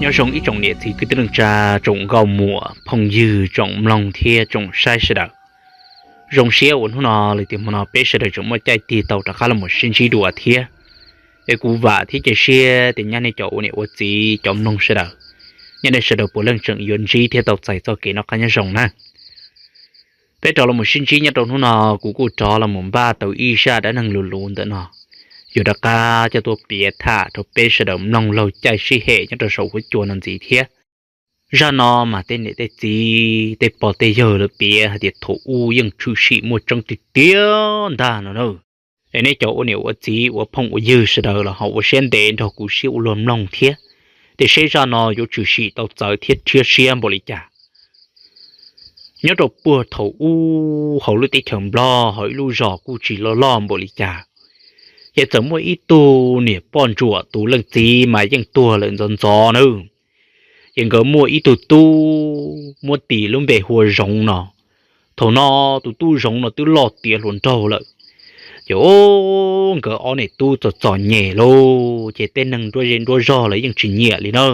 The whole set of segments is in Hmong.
Nyob zoo ib tsoom niam txiv kwv tij neej tsa, tsoom nkauj muam phooj ywg, tsoom mloog thiab tsoom saib sawv daws. Zoo siab uas hnub no lawm tias hmo no peb sawv daws tseem muaj caij tig tau rov qab los mus sib ntsib dua thiab. Es kuv vam thiab cia siab tias nyab nej cov ua niam ua txiv cov mloog sawv daws, nyab nej sawv daws puav leej tseem yuav ntsib thiab tau txais txoj kev noj qab nyob zoo na. Peb rov los mus sib ntsib nyob rau hnub no, kuv kuj rov los mus npaj tau ib zaj dab neeg luv luv ntawm no, yuav rov qab coj tuaj piav tham rau peb sawv daws mloog laug caij sib hem nyob rau saum huab cua no ntxiv thiab. Zaj no mas tej niam tej txiv tej pog tej yawg lawv piav hais tias thaum ub yeej tshwm sim muaj tseeb tiag tiag ntag no na. Es nej cov ua niam ua txiv ua phooj ua ywg sawv daws los ho ua siab ntev nrog kuv sib ua luag mloog thiab, tias seb zaj no yuav tshwm sim tau txawv thiab rhiab siab npaum li cas. Nyob rau puag thaum ub hauv lub teb chaws Nplog hauv ib lub zos kuj tsis loj loj npaum li cas, ces txawm muaj ib tug niam poj ntsuam tus leej txiv mas yeej tuag lawm ntxov ntxov nawb. Ces nkawd muaj ib tug tub muab tis lub npe hu ua Zoov no. Thaum no tus tub Zoov no twb loj tiav hluas nraug lawm, ces nkawd ob niam tub txom txom nyem lauj, ces tej neeg nruab zej nruab zog lawv yeej tsis nyiam li na.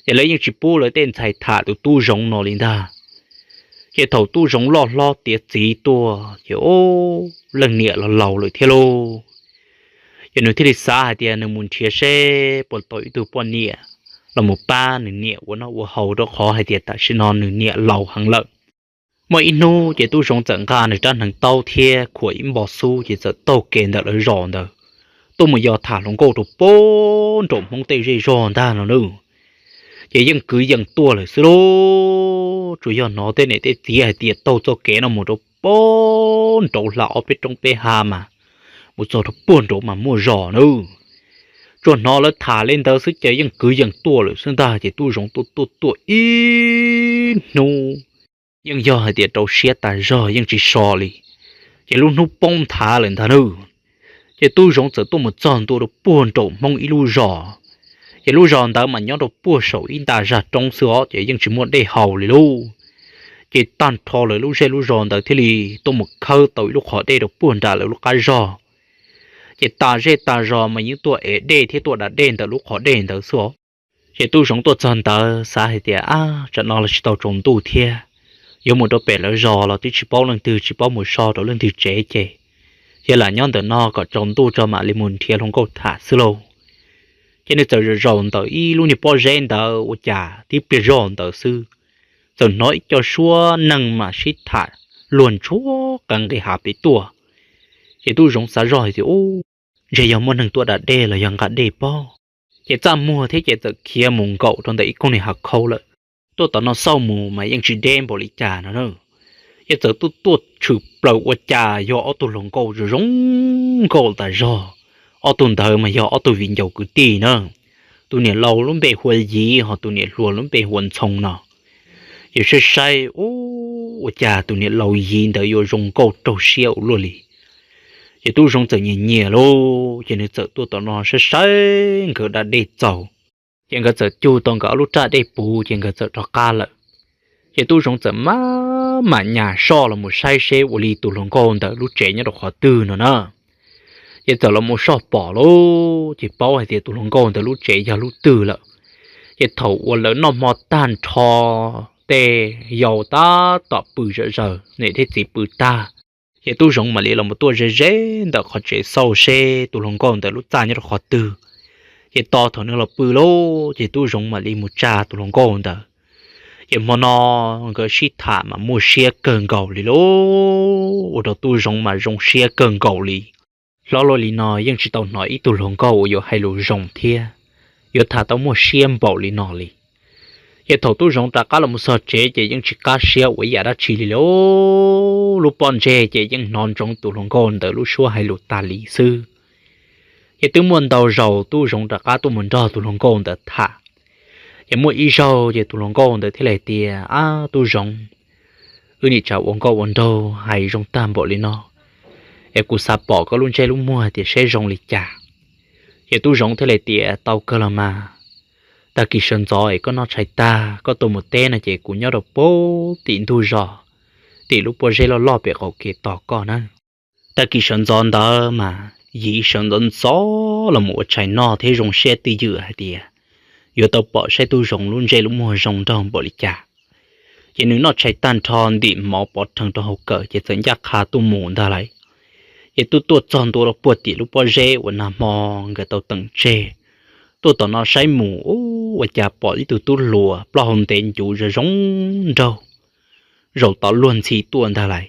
Ces lawv yeej tsis pub lawv tej ntxhais tham tus tub Zoov no li ntag. Ces thaum tub Zoov loj hlob tiav txiv tuaj ces leej niam los laus lawm thiab lauj, ces nws thiaj li xav hais tias nws mus nrhiav seb puas tau ib tug poj niam los mus pab nws niam ua noj ua haus, rau qhov hais tias tam sim no nws niam laus heev lawm. Muaj ib hnub ces tub Zoov txawm nqa nws rab hneev taub thiab khuam ib npo xub ces txawm taug kev ntawm lawv zos ntawd tuaj mus yos tham hluas nkauj rau puag nraum Hmoob tej zej zog ntag no nawb. Ces yeej kwv yees tuaj lawm xwb lauj, tsuas yog hnov tej niam tej txiv hais tias taug txoj kev no mus rau puag nraud hla ob peb roob peb hav mas mus txog rau puag nraud mas muaj zos nawb. Tsuas hnov lawv tham li ntawd xwb ces yeej kwv yees tuaj lawm xwb ntag. Ces tub Zoov tuaj tuaj tuaj ib hnub yeej yog hais tias rau siab tas zog yeej tsis so li, ces lub hnub poob nthav lawm ntag nawb. Ces tub Zoov txawm tuaj mus txog ntua rau puag nraum Hmoob ib lub zos. Ces lub zos ntawd mas nyob rau puag saum ib nta zaj roob xwb os, ces yeej tsis muaj dej haus li lauj. Ces tag nrho lawv lub zej lub zos ntawd thiaj li tuaj mus khawb tau ib lub qhov dej rau puag nram lawv lub qab zos. Ces tas zej tas zos mas yeej tuaj ev dej thiab tuaj da dej ntawm lub qhov dej ntawd xwb os. Ces tub Zoov tuaj txog ntawd xav hais tias, ab, tsam no los tsis tau tsaus ntuj thiab, yuav mus rau pem lawv zos los twb tsis paub leej twg, tsis paub mus so rau leej twg tsev, ces yog lam nyob ntawm no kom tsaus ntuj tso mam li mus nrhiav hluas nkauj tham xwb lauj. Ces nws txawm zaum zaum ntawm ib lub niag pob zeb ntawd ua cas tib pliag zoj ntawd xwb, txawm hnov ib co suab neeg mas sib tham luag ntsuag qees nqis hav pem tuaj. Ces tub Zoov xav zoj hais tias, ub, ntshe yog muaj neeg tuaj da dej los yog nqa dej pob. Ces txaj muag thiab ces txawm khiav mus nkaum rau ntawm ib koog niag hav khaub lawm. Tuaj tom no xauj mus mas yeej tsis deb npaum li cas no na. Ces txawm tuaj tuaj tshwm plaws ua cas yog ob tug hluas nkauj zoo zoo nkauj tas zog. Ob tug ntawd mas yog ob tug viv ncaus kwv tij na. Tus niam laus lub npe hu ua Yiv, ho tus niam hluas lub npe hu ua Ntxhoo no. Ces saib saib, ub, ua cas tus niam laus Yiv ntawd yuav zoo nkauj raug siab ua luaj li. Ces tub Zoov txawm nyiam nyiam lauj, ces nws txawm tuaj tom no saib saib nkawd da dej txaus. Ces nkawd txawm cug tau nkawd ob lub raj dej puv ces nkawd txawm rov qab lawm. Ces tub Zoov txawm maj mam nyas soj los mus saib seb ua li tus hluas nkauj ntawd lub tsev nyob rau qhov twg no na. Ces txawm los mus soj pom lauj, ces paub hais tias tus hluas nkauj ntawd lub tsev yog lub twg lawm. Ces thaum uas lawv noj hmo tag nrho, tej yau tab tom pw zom zaws, niam thiab txiv pw tag, ces tub Zoov mam li los mus tuaj ze ze ntawm qhov tsev xauj seb tus hluas nkauj ntawd lub txaj nyob rau qhov twg. Ces tos thaum nws los pw lauj, ces tub Zoov mam li mus tsa tus hluas nkauj ntawd. Ces hmo no nkawd sib tham mas muaj siab kawg nkaus li lauj, ua rau tub Zoov mas zoo siab kawg nkaus li. Hlob luaj li no yeej tsis tau hnov ib tug hluas nkauj uas yuav hais lus zoo thiab yuav tham tau muaj siab npaum li no li. Ces thaum tub Zoov rov qab los mus txog tsev ces yeej tsis qab siab ua ib yam dab tsi li lauj, lub pob ntseg ces yeej hnov ntsoov tus hluas nkauj ntawd lub suab hais lus tas li xwb. Ces twb muaj ntau zaus tub Zoov rov qab tuaj mus nrog tus hluas nkauj ntawd tham. Ces muaj ib zaug ces tus hluas nkauj ntawd thiaj li hais tias, ab tub Zoov, wb niam tsa ua nkauj ua nraug hais zoo tag npaum li no, es kuv xav pom koj lub ntsej lub muag tias saib zoo li cas. Ces tub Zoov thiaj li tias, tau kawg los mas, tag kis sawv ntxov es koj noj tshais tag koj tuaj mus teb no ces kuv nyob rau puag tim ntug zos, tim lub pob zeb loj loj pem qaum kev tos koj na. Tag kis sawv ntxov ntawd mas Yiv sawv ntxov ntxov los mus ua tshais noj thiab zoo siab twj ywm hais tias, yuav tau pom saib tub zoov lub ntsej lub muag zoo nraug npaum li cas. Ces nws noj tshais tag nrho ntim mov pov rhees rau hauv kawm ces txawm ncaj qha tuaj mus ntag lauj. Ces tuaj tuaj txog ntua rau puag tim lub pob zeb uas nag hmo nkawd tau teem tseg, tuaj tom no saib mus ua cas pom ib tug tub hluas plaub hau ntev ncuv zoo zoo nraug, zaum tod luag ntxhi tuaj ntag lauj.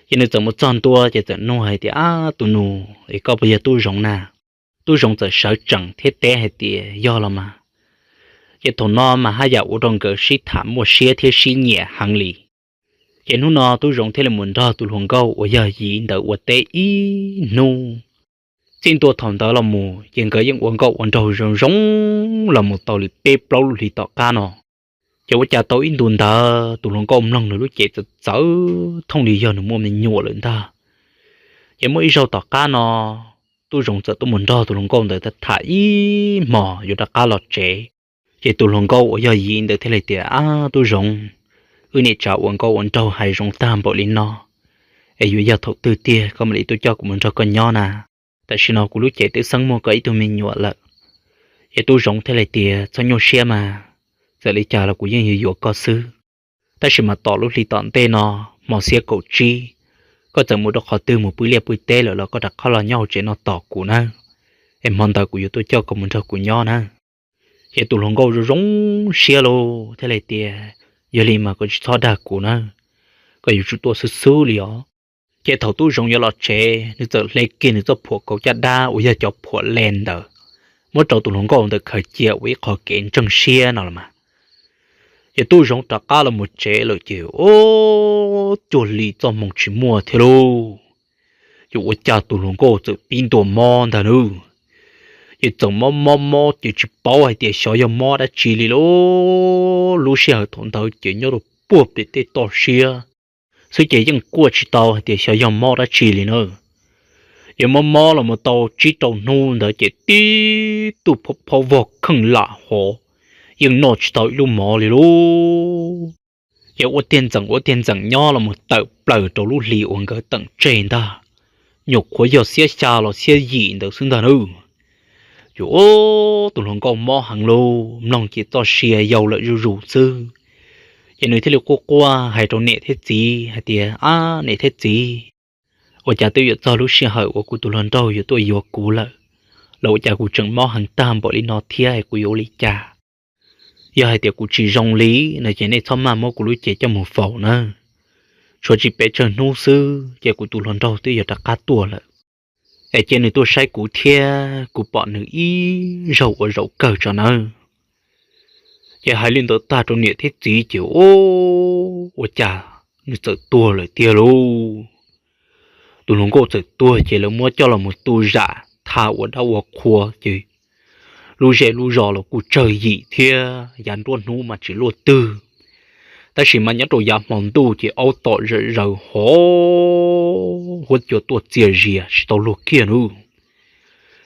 Ces nws txawm mus txog ntua ces txawm nug hais tias, Ab, tus nus, es koj puas yog tub zoov na? Tub zoov txawm sawv tsees thiab teb hais tias, Yog los mas. Ces thaum no mas haj yam ua rau nkawd sib tham muaj siab thiab sib nyiam heev li. Ces hnub no tub zoov thiaj li mus nrog tus hluas nkauj uas yog Yiv ntawd ua teb ib hnub. Txij ntua thaum ntawd los mus ces nkawd yeej ua nkauj ua nraug zoo zoo los mus tau li peb plaub lub hlis tom qab no. Ces ua cas tau ib ntu ntawd tus hluas nkauj mloog nws lub cev txawv txawv thooj li yog nws muaj me nyuam lawm ntag. Ces muaj ib zaug tom qab no, tub zoov txawm tuaj mus nrog tus hluas nkauj ntawd tham ib hmos yuav rov qab los tsev. Ces tus hluas nkauj uas yog Yiv ntawd thiaj li tias, Ab, tub zoov, wb niaj tsav ua nkauj ua nraug hais zoo tag npaum li no, es yuav yog thaum twg tiag koj mam li tuaj coj kuv mus nrog koj nyob na? Tam sim no kuv lub cev twb xeeb muaj koj ib tug me nyuam lawm. Ces tub zoov thiaj li tias, Txhob nyuaj siab mas, txawm li cas los kuv yeej yuav yuav koj xwb. Tab sis mas tom lub hli tom ntej no, hmo xiab kaum tsib, koj txawm mus rau qhov twg mus pw liaj pw teb lawm los koj rov qab los nyob hauv tsev no tos kuv nawb, es hmo ntawd kuv yuav tuaj coj koj mus nrog kuv nyob nawb. Ces tus hluas nkauj zoo zoo siab lauj thiaj li tias, Yog li mas koj tsis txhob dag kuv nawb, koj yuav tsum tuaj xwb xwb li os. Ces thaum tub zoov yuav los tsev, nws txawm hle kiag nws txoj phuam kauv caj dab uas yog cov phuam le ntawd, muab rau tus hluas nkauj ntawd khaws cia ua ib qho kev ntseeg siab no los mas. Ces tub zoov rov qab los mus tsev lawm ces ua cuag li txoj hmoo tsis muaj thiab lauj. Ces ua cas tus hluas nkauj txawm pib ntuas mob ntag nawb. Ces txawm mob mob mob ces tsis paub hais tias xyov yog mob dab tsi li lauj. Lub sij hawm thaum ntawd ces nyob rau puag pem tej toj siab xwb ces yeej kuaj tsis tau hais tias xyov yog mob dab tsi li na. Ces mob mob los mus tau tsib rau hnub ntawd ces tib tug phob phob vog kheej lam hov, yeej noj tsis tau ib lub mov li lauj. Ces ua tiag ntxeem ua tiag ntxeem nyob los mus tawm plaws rau lub hli uas nkawd teem tseg ntag, nyuam qhuav yog xiab xya los xiab yim ntawd xwb ntag nawb. Ces tus hluas nkauj mob heev lauj, mloog ces txoj sia yau lawm zuj zus xwb. Ces nws thiaj li quaj quaj hais rau niam thiab txiv hais tias, Ab, niam thiab txiv, ua cas twb yuav txog lub sij hawm uas kuv tus hluas nraug yuav tuaj yuav kuv lawm, los ua cas kuv tseem mob heev tag npaum li no thiab es kuv yuav ua li cas? Yog hais tias kuv tsis zoo li no ces nej txhob maj muab kuv lub cev coj mus faus nawb. Tshuav tsis pes tsawg hnub xwb ces kuv tus hluas nraug twb yuav rov qab tuaj lawm. Es cia nws tuaj saib kuv thiab kuv pom nws ib zaug ua zaum kawg tso nawb. Ces hais li ntawd tag rau niam thiab txiv ces ua cas nws txawm tuag lawm tiag lauj. Tus hluas nkauj txawm tuag ces lawv muab coj los mus tu zam tha ua dab ua qhua ces lub zej lub zos los kuj tsawg yim thiab yav nruab hnub mas tsis luaj twg. Tab sis mas nyob rau yav hmo ntuj ces aub tom zom zaws hov, huab cua tuaj txias zias tsis tau luag kiag nawb.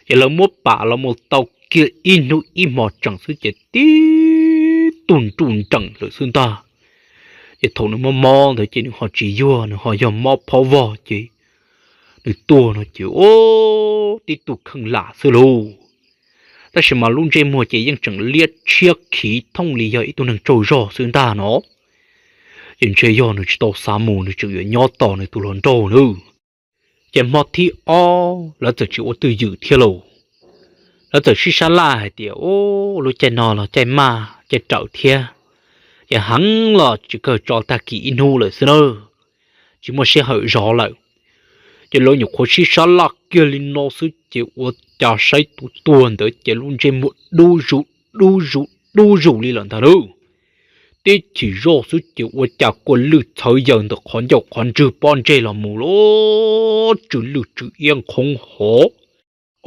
Ces lawv muab pam los mus tau kiag ib hnub ib hmo tseem xwb ces tib tug nruj nreem lawm xwb ntag. Ces thaum nws mob mob ntawd ces nws ho tsis yuag, nws ho yog mob phob vog ces nws tuag no ces ua tib tug kheej lam xwb lauj. Tab sis mas lub ntsej muag ces yeej tseem liab tshiab khiv thooj li yog ib tug neeg tsaug zog xwb ntag no. Ces ntshe yog nws tsis tau xav mus, nws tseem yuav nyob tos nws tus hluas nraug nawb. Ces hmo thib ob lawv txawm tsis ua twj ywm thiab lauj. Lawv txawm sib sab laj hais tias, Ub, lub caij no los caij maj caij rawm thiab, ces heev los tsis kawg tso tag kis ib hnub lawm xwb nawb, tsis muaj sij hawm zov lawm. Ces lawv nyuam qhuav sib sab laj kiag li no xwb ces ua cas saib tus tuag ntawd ces lub ntsej muag dub zus dub zus dub zus li lawm ntag nawb. Tib chim zoj xwb ces ua cas kua lwj txhawv yaws ntawm qhov ncauj qhov ntswg pob ntseg los mus lawm, tsw lwj tsw iab nqhoob hov,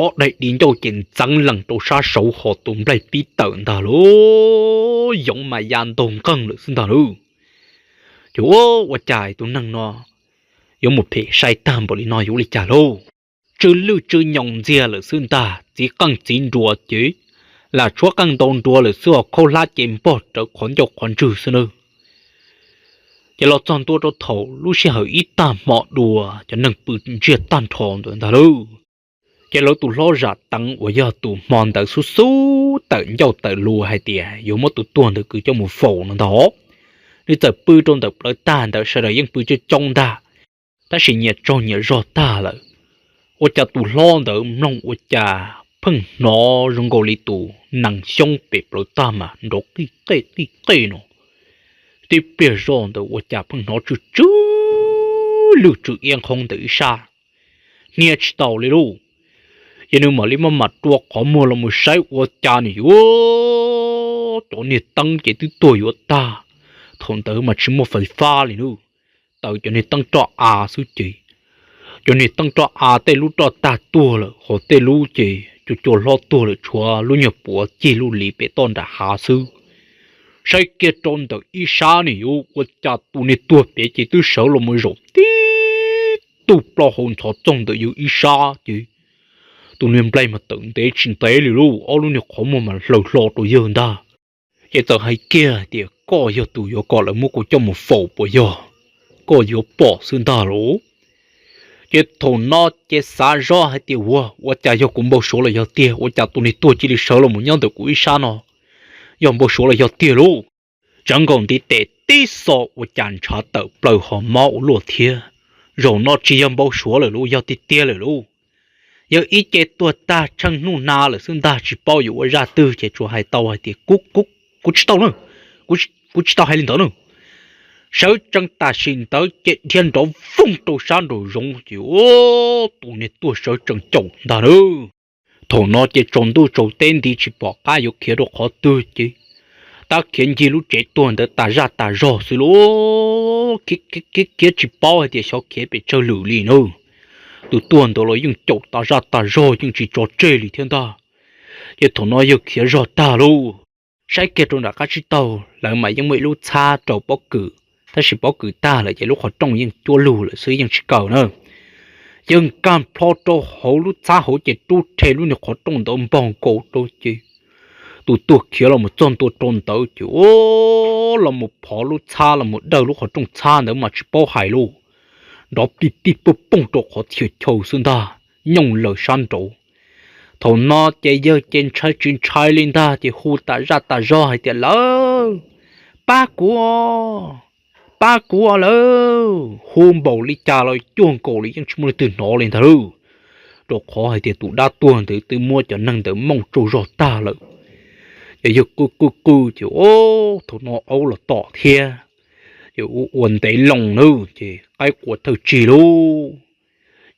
ob daim di ncauj ces ntxeev lees rau sab saud ho tus nplaig pib tawm ntag lauj, yoov mas ya ntaug nqeeg lawm xwb ntag lauj. Ces ua cas tus neeg no yuav mus phem sai tag npaum li no yuav ua li cas lauj? Tsw lwj tsw nyoos ntxiag lawm xwb ntag, txiv qeej txiv nruas ces lam tshuab qeej ntau nruas lawm xwb os, khaub hlab ces npog rawv qhov ncauj qhov ntswg xwb nawb. Ces los txog ntua rau thaum lub sij hawm ib tag hmo dua cov neeg pw ntsiag tag nrho ntawd ntag lauj. Ces lawv tus hlob Zam Teev uas yog tus hmo ntawd xub xub tawm ncauj tawm lus hais tias yuav muab tus tuag ntawd kwv coj mus faus no ntag, nws txawm pw rau ntawm plawv tag ntawd, sawv daws yeej pw coob coob ntag, tab sis nyias tsaug nyias zog tag lawm. Ua cas tus hlob ntawd mloog ua cas pheej hnov zoo nkaus li tus nees xyoob pem plawv tag mas nrov qij qej qij qej no. Tib pliag zoj ntawd ua cas pheej hnov tsw tsw lwj tsw iab nqhoob ntawm ib sab, hnia tsis taus li lauj. Ces nws mam li maj mam rua qhov muag los mus saib ua cas nws yuav, cov niag teeb ces twb tuag yuav tag, thaum ntawd mas tsis muaj fais fab li nawb. Taws cov niag teeb roj av xwb ces, cov niag teeb roj av tej lub roj tag tuag lawm, hos tej lub ces cua cua hlob tuag lawm, tshuav lub nyuag puav cig lub li pem toj nram hav xwb. Saib kiag rau ntawm ib sab nws yuav, ua cas tus niag tuag pem ces twb sawv los mus zaum tib tug plaub hau ntxhov txoog ntawm yus ib sab ces, tus niag nplaig mas tawm ntev tsis ntev li lauj, ob lub niag qhov muag mas hlaws hlo rau yawg ntag. Ces txawm hais kiag tias, koj yog tus yuav kom lawv muab kuv coj mus faus puas yog? Koj yuav pom xwb ntag lauj. Ces thaum no ces xav zoj hais tias, ua, ua cas yog kuv npau suav los yog tiag, ua cas tus niag tuag cia li sawv los mus nyob ntawm kuv ib sab no, yog npau suav los yog tiag lauj. Tsawv nkaus ntiv tes tib xo ua cas ntshav tawm plaws ho mob ua luaj thiab. Zaum no tsis yog npau suav lawm lauj, yog tiag tiag lawm lauj. Yog ib ce tuag tag tsheej hnub hna lawm xwb ntag, tsis paub yuav ua zaj twg ces tsuas hais tau hais tias, kuv, kuv tsis tau na, kuv tsis tau hais li ntawd na. Sawv tsees tam sim ntawd ces dhia nrov voog rau sab nraum zoov ces tus niag tuag sawv tsees caum ntag na. Thaum no ces tsaus ntuj tsaus teb nti tsis pom qab yuav khiav rau qhov twg ces tab khiav ncig lub tsev tuag ntawd tas zaj tas zog xwb lauj. Khiav khiav tsis paub hais tias xyov khiav pes tsawg lwm li na. Tus tuag ntawd los yeej caum tas zaj tas zog yeej tsis tso tseg li thiab ntag. Ces thaum no yawg khiav zog tag lauj. Saib kiag rau nram qab tsib taug lawv mas yeej muaj ib lub txhab rau pob kws, tab sis pob kws tag lawm ces lub qhov rooj yeej cuab lug lawm xwb yeej tsis kaw na. Yawg nkag plho rau hauv lub txhab hauv ces rub rhe lub niag qhov rooj ntawd npog nkaus rau ces tus tuag khiav los mus txog ntua rau ntawd ces los mus phov lub txhab los mus dawj lub qhov rooj txhab ntawd mas tsis paub hais lauj, nrov plig plig pog pooj rau qhov txhia chaw xwb ntag, nyooj laws sab nraud. Thaum no ces yawg ces ntshai tsis ntshai li ntag ces hu tas zaj tas zog hais tias, lawv, pab kuv, pab kuv lawv. Hu npaum li cas los cuag nkaus li yeej tsis muaj leej twg hnov li ntag lauj, rau qhov hais tias tus dab tuag ntawd twb muab cov neeg ntawd mooj tsaug zog tag lawm. Ces yawg qw qw qw ces thaum no aub los tom thiab, ces ua ua ntev loo na ces qaib qua thawj tsig lauj.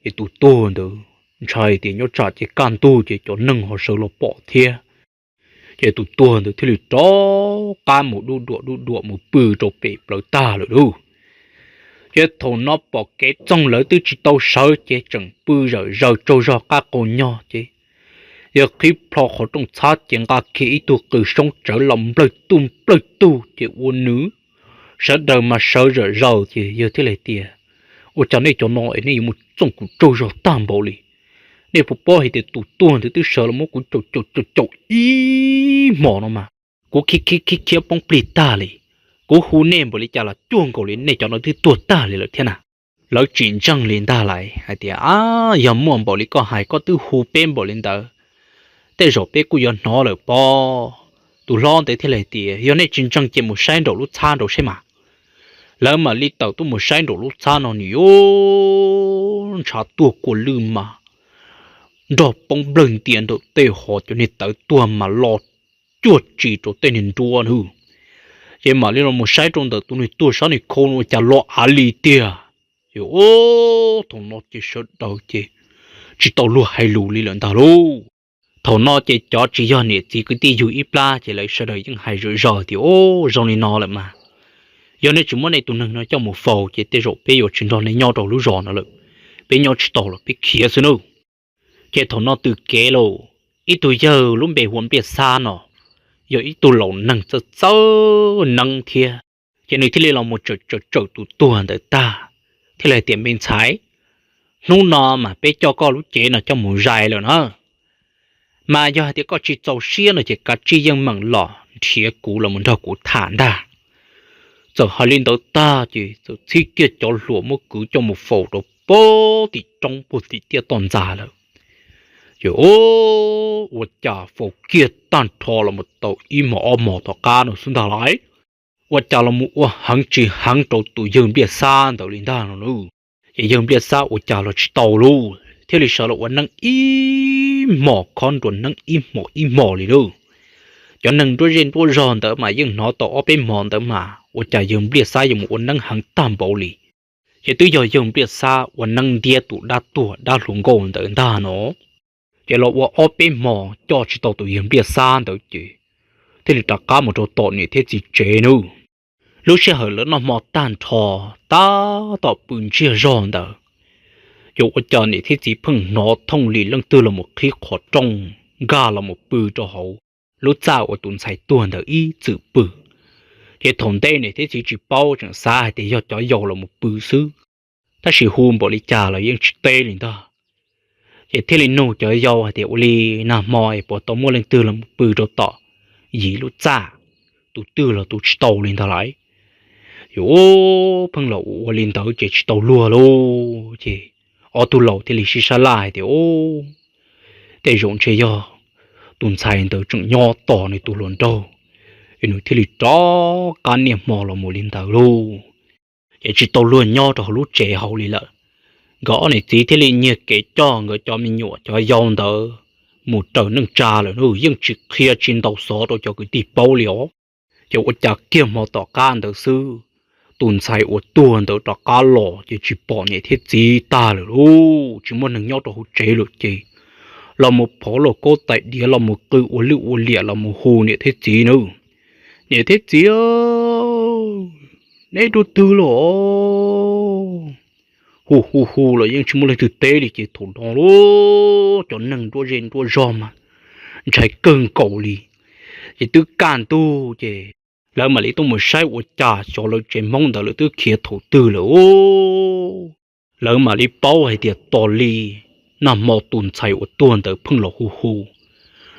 Ces tus tuag ntawd ntshai tias nyob tsam ces kaj ntug ces cov neeg ho sawv los pom thiab. Ces tus tuag ntawd thiaj li rov qab mus dub duam dub duam mus pw rau pem plawv tag lawm lauj. Ces thaum no pom kev txoog lawv twb tsis tau sawv ces tseem pw zawm zaws tsaug zog qab qau nyog ces yawg qhib plho qhov rooj txhab ces nqa kiag ib tug qws soob tsawv los nplawg tug nplawg tug ces ua nws, sawv daws mas sawv zawm zaws ces yawg thiaj li tias, ua cas nej cov no es nej yuav mus txooj kuv tsaug zog tag npaum li? Nej puas paub hais tias tus tuag ntawd twb sawv los muab kuv caum caum caum caum ib hmos no mas kuv khiav khiav khiav poob plig tag li. Kuv hu nej npaum li cas los cuag nkaus li nej cov no twb tuag tag li lawm thiab na. Lawv tsis ntseeg li ntag lauj, hais tias, a, yog muaj npaum li koj hais, koj twb hu peb npaum li ntawd, tej zaum peb kuj yuav hnov lawm pob. Tus hlob ntawd thiaj li hais tias, yog nej tsis ntseeg ces mus saib nraum lub txhab nraud seb mas. Lawv mam li tawm tuaj mus saib nraum lub txhab no nws yuav ntshav tuag kua lwj mas nrog poob nplawg ntia nraum tej, ho cov niag tawv tuag mas lo cuag tsis rau tej niag nruab na. Ces mam li los mus saib rau ntawm tus niag tuag sab niag khau no ua cas lo av li tiag. Ces thaum no ces sawv daws ces tsis tau luag hais lus li lawm ntag lauj. Thaum no ces cov tsis yog niam txiv kwv tij yug ib plab ces lawv sawv daws yeej hais zom zaws tias, o, zoo li no lawm mas, yog nej tsis muab nej tus neeg no coj mus faus ces tej zaum peb yuav tsis nrog nej nyob rau lub zos no lawm, peb nyob tsis tau los peb khiav xwb nawb. Ces thaum no tws kev lauj, ib tug yawg lub npe hu ua Npliaj Xab no, yog ib tug laus neeg txawj txawj neeb thiab, ces nws thiaj li los mus tsawm tsawm tsawm tus tuag ntawd tag, thiaj li hais tias, me ntxhais, hnub no mas peb coj koj lub cev no coj mus zais lawm na, mas yog hais tias koj tsis txaus siab no ces kav tsij yeej meem los nrhiav kuv los mus nrog kuv tham ntag. Txawm hais li ntawd tag ces txawm txhib kiag cov hluas muab kwv coj mus faus rau puag tim roob puag tim tiaj toj ntxas lawm. Ces ua cas faus kiag tag nrho los mus tau ib hmos ob hmos tom qab no xwb ntag lauj, ua cas los mus ua heev tsis heev rau tus yawg Npliaj Xab ntawd li ntag no lauj. Ces yawg Npliaj Xab ua cas los tsis tau lauj, thiaj li sawv los ua neeb ib hmos khob nruas neeb ib hmos ib hmos li lauj. Cov neeg nruab zej nruab zog ntawd mas yeej hnov tau ob peb hmos ntawd mas ua cas yawg Npliaj Xab yuav mus ua neeb heev tag npaum li. Ces twb yog yawg Npliaj Xab ua neeb ntiab tus dab tuag dab hluas nkauj ntawd ntag no. Ces los ua ob peb hmos coj tsis tau tus yawg Npliaj Xab ntawd ces thiaj li rov qab mus rau tom niam thiab txiv tsev nawb. Lub sij hawm lawv noj hmo tag nrho, tab tom pw ntsiag zog ntawd, yuav ua cas niam thiab txiv pheej hnov thooj li leej twg los mus qhib qhov rooj nkag los mus pw rau hauv lub txaj uas tus ntxhais tuag ntawd ib txwm pw. Ces thaum ntej niam thiab txiv tsis paub, tseem xav hais tias yog cov yau los mus pw xwb, tab sis hu npaum li cas los yeej tsis teb li ntag. Ces thiaj li nug cov yau hais tias ua li nag hmo es puas tau muaj leej twg los mus pw rau tom yim lub txaj, tus twg los tus tsis tau li ntag lauj. Yuav pheej los ua li ntawd ces tsis tau luag lauj. Ces ob tug laus thiaj li sib sab laj hais tias, Tej zaum ntshe yog tus ntxhais ntawd tseem nyob tos nws tus hluas nraug, nws thiaj li rov qab niaj hmo los mus li ntawd lauj. Ces tsis tau luag nyob rau hauv lub tsev hauv li lawm. Nkawd ob niam txiv thiaj li nyiag kev coj nkawd cov me nyuam cov yau ntawd mus raws neej tsa lawm, yeej tsis qhia tsis ntaus xov rau cov kwv tij paub li os. Ces ua cas kiag hmo tom qab ntawd xwb, tus ntxhais uas tuag ntawd rov qab los ces tsis pom niam thiab txiv tag lawm lauj, tsis muaj neeg nyob rau hauv tsev lawm ces los mus phov lauj kaub tais diav los mus qw ua lwj ua liam los mus hu niam thiab txiv nawb. Niam thiab txiv, neb dua twg los? Hu hu hu los yeej tsis muaj leej twg teb li ces thaum no lauj, cov neeg nruab zej nruab zog mas ntshai kawg nkaus li. Ces twb kaj ntug ces lawv mam li tuaj mus saib ua cas xyov lawv tsev Hmoob ntawd lawv twb khiav thaum twg lawm. Lawv mam li paub hais tias tos li nag hmo tus ntxhais uas tuag ntawd pheej los hu hu,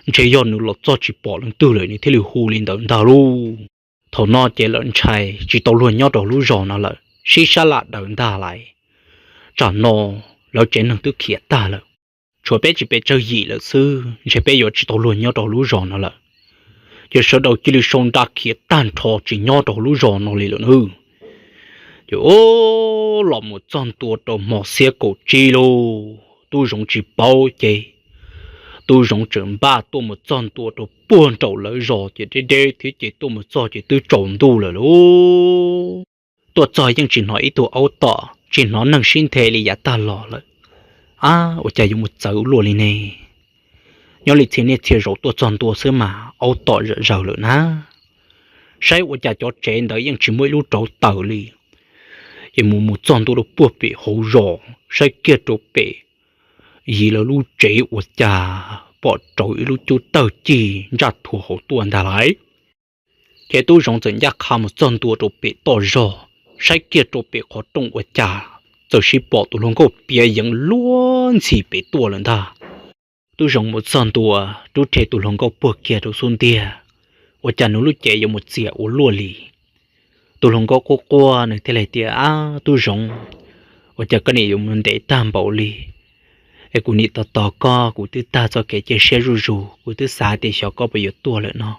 ntshe yog nws los txog tsis pom leej twg lawm nws thiaj li hu li ntawd ntag lauj. Thaum no ces lawv ntshai tsis tau luag nyob rau lub zos no lawm, sib sab laj daws ntag lauj. Tsam no lawv tsev neeg twb khiav tag lawm, tshuav peb tsis pes tsawg yim lawm xwb, ntshe peb yuav tsis tau luag nyob rau lub zos no lawm. Ces sawv daws cia li sau nra khiav tag nrho tsis nyob rau lub zos no li lawm nawb. Ces los mus txog ntua rau hmo xiab kaum tsib lauj, tub Zoov tsis paub ces tub Zoov tseem npaj tuaj mus txog ntua rau puag nraum lawv zos ces deb deb thiab ces tuaj mus txog ces twb tsaus ntuj lawm lauj. Tuaj txog yeej tsis hnov ib tug aub tom, tsis hnov neeg sib nthe li yav tag los lawm. Ab, ua cas yuav mus txawv luaj li ne? Nyob li txhia niaj txhia zaus tuaj txog ntua xwb mas aub tom zom zaws lawm na. Saib ua cas cov tsev ntawd yeej tsis muaj ib lub rauv taws li. Ces mus mus txog ntua rau puag pem hauv zos, saib kiag rau pem yim lawv lub tsev ua cas pom rauv ib lub cub tawg cig ntsaj thuav hauv tuaj ntag lauj. Ces tub Zoov txawm ncaj qha mus txog ntua rau pem toj zog, saib kiag rau pem qhov rooj ua cas txawm sib pom tus hluas nkauj piav yeev luag ntxhi pem tuaj lawm ntag. Tub Zoov mus txog ntua, rub rhe tus hluas nkauj puag kiag rau xub ntiag, ua cas nws lub cev yuav mus txias ua luaj li. Tus hluas nkauj quaj quaj nws thiaj li tias, Ab, tub Zoov, ua cas koj niam yuav mus ntev tag npaum li? Es kuv niam tos tos koj kuv twb tag txoj kev cia siab zuj zus, kuv twb xav tias xyov koj puas yuav tuaj lawm no.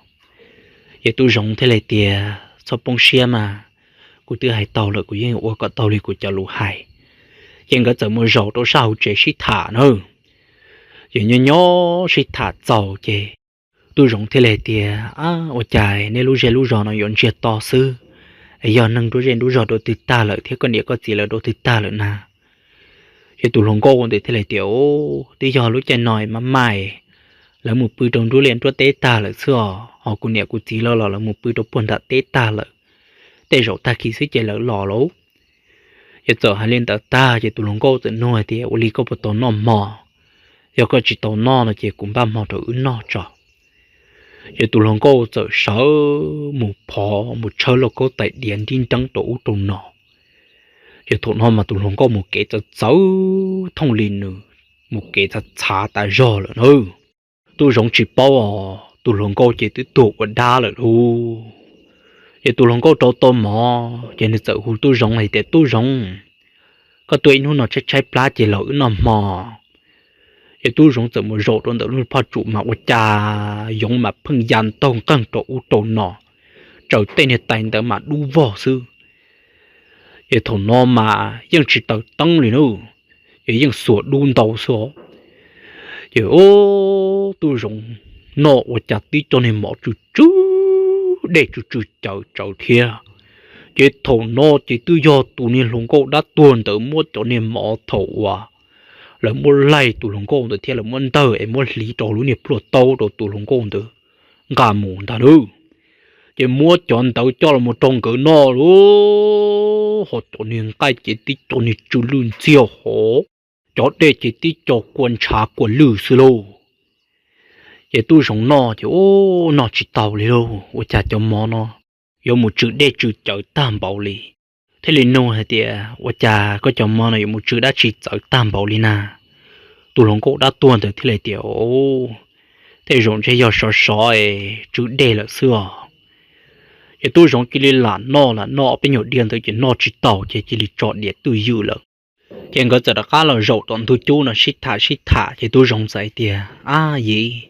Ces tub Zoov thiaj li tias, Txhob poob siab mas, kuv twb hais tau lawm, kuv yeej ua kom tau li kuv cov lus hais. Ces nkawd txawm mus zaum rau sab hauv tsev sib tham na. Ces nyob nyob sib tham txaus ces tub Zoov thiaj li hais tias, Ab, ua cas nej lub zej lub zos no yuav ntsiag to xwb? Es yog neeg nruab zej nruab zog dua twg tag lawm thiab koj niam koj txiv lawv dua twg tag lawm na? Ces tus hluas nkauj ntawd thiaj li tias, Twb yog lub caij no maj maj, lawv mus pw rau nruab liaj nruab teb tag lawm xwb os, ho kuv niam kuv txiv lawv los lawv mus pw rau puag nram teb tag lawm. Tej zaum tag kis xwb ces lawv los lauj. Ces txawm hais li ntawd tag ces tus hluas nkauj txawm nug hais tias, Ua li koj puas tau noj hmo? Yog koj tsis tau noj no ces kuv npaj hmo rau wb noj tso. Ces tus hluas nkauj txawm sawv mus phov mus tshawb lauj kaub tais diav nrib nreeb rau ub rau no. Ces thaum no mas tus hluas nkauj mus kev txawv txawv thooj li nws mus kev txhav txhav tas zog lawm na. Tub Zoov tsis paub os, tus hluas nkauj ces twb tuag ua dab lawm lauj. Ces tus hluas nkauj rauv tau mov ces nws txawm hu tub Zoov hais tias, Tub Zoov, koj tuaj ib hnub no tshaib tshaib plab ces los wb noj hmo. Ces tub zoov txawm mus zaum rau ntawm lub phaj tsum mas ua cas yoov mas pheej ya ntaug nqeeg rau ub rau no, tsaws tej niag tais ntawd mas dub vog xwb. Ces thaum no mas yeej tsis taws teeb li na, ces yeej xuas dub ntau xwb. Ces tub zoov noj ua cas tib co niag mov tsw tsw, dej tsw tsw cawv tsawv thiab. Ces thaum no ces twb yog tus niag hluas nkauj dab tuag ntawd muab cov niag mov thaum uas lawv muab laig tus hluas nkauj ntawd thiab lawv muab ntawg es muab hliv rau lub niag plhuaj taub rau tus hluas nkauj ntawd nqa mus ntag lauj. Ces muab cov ntawd coj los rau nkawd noj lauj, ho cov niag nqaij ces tib co niag tsw lwj ntxiag hov, cov dej ces tib co kua ntshav kua lwj xwb lauj. Ces tub zoov noj ces ub, noj tsis taus li lauj, ua cas cov mov no yuav mus tsw dej tsw cawv tag npaum li. Thiaj li nug hais tias, Ua cas koj cov mov no yuav mus tsw dab tsi txawv tag npaum li na? Tus hluas nkauj dab tuag ntawd thiaj li tias, Tej zaum ntshe yog sov sov es tsw dej lawm xwb os. Ces tub zoov cia li lam noj lam noj, ob peb nyuag diav ntawd ces noj tsis taus ces cia li tso diav twj ywm lawm. Ces nkawd txawm rov qab los zaum tom ntug cub no sib tham sib tham ces tub zoov txawm hais tias, Ab yim,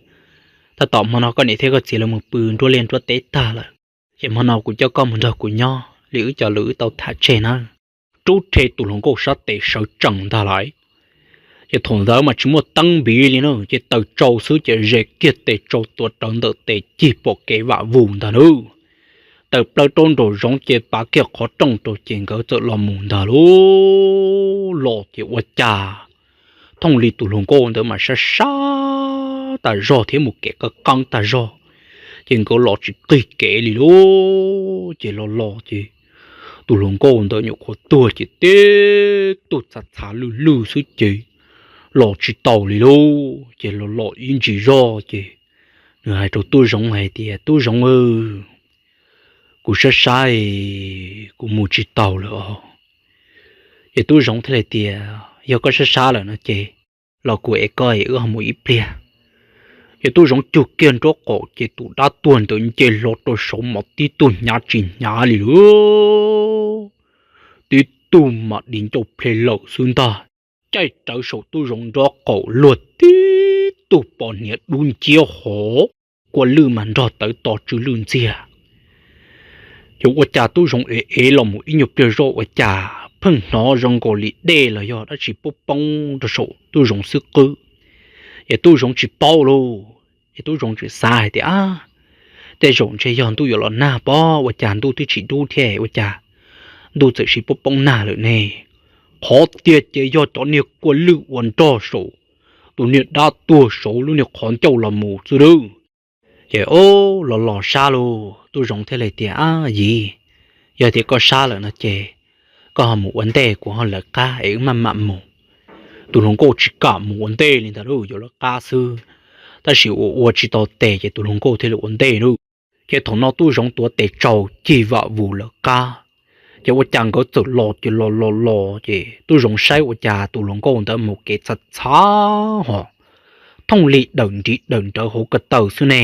tab tom hmo no koj niam thiab koj txiv lawv mus pw nruab liaj nruab teb tag lawm, ces hmo no kuv coj koj mus nrog kuv nyob li wb cov lus wb tau tham tseg nawb. Rub rhe tus hluas nkauj sab tes sawv tsees ntag lauj. Ces thaum ntawd mas tsis muaj teeb npiv li na, ces taws tsau xwb ces ze kiag tes tsau tuav rawv ntawm tes cig pom kev vam vus ntag nawb. Tawm plaws rau nraum zoov ces pav kiag qhov rooj rau ces nkawd txawm los mus ntag lauj. Los ces ua cas thooj li tus hluas nkauj ntawd mas sab sab tas zog thiab mus kev qeeb qeeb tas zog, ces nkawd los tsis qig kev li lauj. Ces los los ces tus hluas nkauj ntawd nyuam qhuav tuag ces tib tug txhav txhav lwj lwj xwb ces los tsis taus li lauj. Ces los los ib ntsis zog ces nws hais rau tub zoov hais tias, Tub zoov, kuv sab sab, kuv mus tsis taus lawm os. Ces tub zoov thiaj li tias, Yog koj sab sab lawm no ces los kuv ev koj es wb ho mus ib pliag. Ces tub zoov cug kiag nraub qaum ces tus dab tuag ntawd nce hlo rau saud mas tib tug hnyav tsis hnyav li lauj, tib tug mas di ncauj ple lawm xwb ntag. Caij rawv saum tub zoov nraub qaum luag tib tug pos hniav dub nciab hov, kua lwj mas nrog tawv to tsw lwj ntxiag. Ces ua cas tub zoov ev ev los mus ib nyuag pliag zoj ua cas pheej hnov zoo nkaus li dej los yog dab tsi poob poob rau saum tub zoov xwb qwb. Ces tub zoov tsis paub lauj, ces tub zoov tseem xav hais tias, Ab, tej zaum ntshe yog ntuj yuav los nag pob, ua cas ntuj twb tsis dub thiab ua cas ntuj txawm sis poob poob nag lawm ne? Qhov tiag ces yog cov niag kua lwj uas nrog saum tus niag dab tuag saud lub niag qhov ncauj los mus xwb lauj. Ces o, los los sab lauj, tub zoov thiaj li tias, Ab yim, yog tias koj sab lawm no ces koj ho mus ua ntej, kuv ho lawv qab es wb maj mam mus. Tus hluas nkauj tsis kam mus ua ntej li ntag lauj, yuav lawv qab xwb. Tab sis ua ua tsis tau tes ces tus hluas nkauj thiaj li ua ntej lauj. Ces thaum no tub zoov tuav tes tsau cig vam vus lawv qab. Ces ua cas nkawd txawm los ces los los los ces tub zoov saib ua cas tus hluas nkauj ntawd mus kev txhav txhav hos, thooj li dawm nriv dawm nrawv hauv ko taw xwb ne,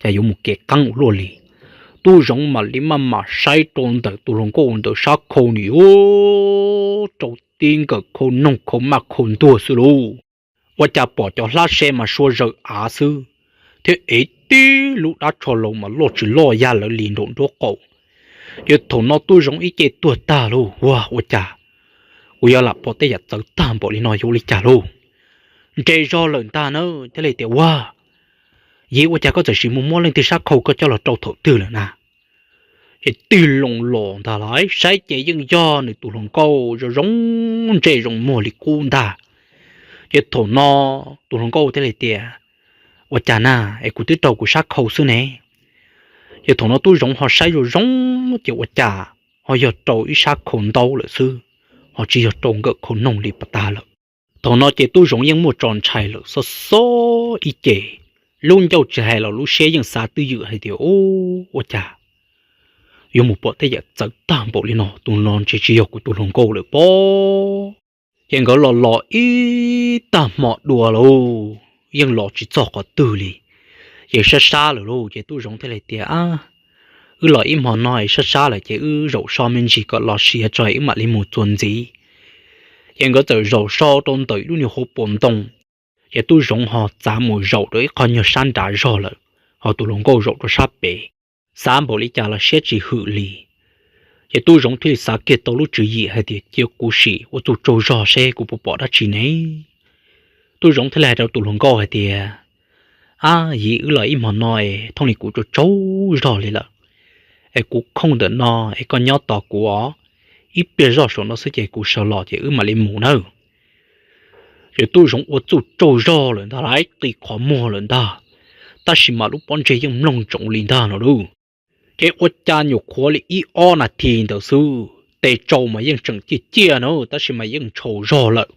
cas yuav mus kev qeeb ua luaj li. Tub zoov mam li maj mam saib rau ntawm tus hluas nkauj ntawd sab khau ni, rau tib nkawm khau noog khau maj khau ntuag xwb lauj. Ua cas pom cov hlab se mas sua zaws av xwb, thiab ev tib lub dab tsho laus mas loj tsis loj yam lawv li nraum nraub qaum. Ces thaum no tub zoov ib ce tuag tag lauj, ua ua cas kuv yuav lam pom tej yam txawv tag npaum li no yuav ua li cas lauj? Nres zog lawm ntag na, thiaj li tias, Ua, yim, ua cas koj txawm sis mus muab leej twg sab khau koj coj los rau thaum twg lawm na? Ces tig loo los ntag lauj, saib ces yeej yog nws tus hluas nkauj zoo zoo ntsej zoo muag li qub ntag. Ces thaum no tus hluas nkauj thiaj li tias, Ua cas na, es kuv twb rau kuv sab khau xwb ne. Ces thaum no tub zoov ho saib zoo zoo, ces ua cas ho yog rau ib sab khau ntaub lawm xwb, ho tsis yog rau nkawm khau noog li pas tag lawm. Thaum no ces tub zoov yeej muaj tso ntshai lawm xob xob ib ce, lub ncauj tsis hais los lub siab yeej xav twj ywm hais tias, U, ua cas yuav mus pom tej yam txawv tag npaum li no, tus no ntshe tsis yog kuv tus hluas nkauj lawm pob. Ces nkawd los los ib tag hmo dua lauj, yeej los tsis txog qhov twg li. Ces sab sab lawm lauj, ces tub zoov thiaj li tias, Wb los ib hmo no es sab sab lawm ces wb zaum so me ntsis kom los siav tso wb mam li mus txuas ntxiv. Ces nkawd txawm zaum so rau ntawm lub niag hauv paus ntoo. Ces tub zoov ho txav mus zaum rau ib qho nyuag sab nrad zog lawm, ho tus hluas nkauj zaum rau sab pem. Xav npaum li cas los siab tsis hwm li. Ces tub zoov thiaj li xav kiag tau lub tswv yim hais tias cia kuv sim ua txuj tsaug zog seb kuv puas pom dab tsi ne. Tub zoov thiaj li hais rau tus hluas nkauj hais tias, ab yim, wb los ib hmo no es thooj li kuv tsaug tsaug zog li lawm, es kuv khooj ntawm no es koj nyob tos kuv os, ib pliag zoj saum no xwb ces kuv sawv los ces wb mam li mus nawb. Ces tub zoov ua txuj tsaug zog lawm ntag lauj, qi qhov muag lawm ntag, tab sis mas lub pob ntseg yeej mloog ntsoov li ntag no lauj. Ces ua cas nyuam qhuav li ib ob nas this ntawd xwb, tes tsaus mas yeej tseem ciaj ciaj na, tab sis mas yeej ntshau zog lawm.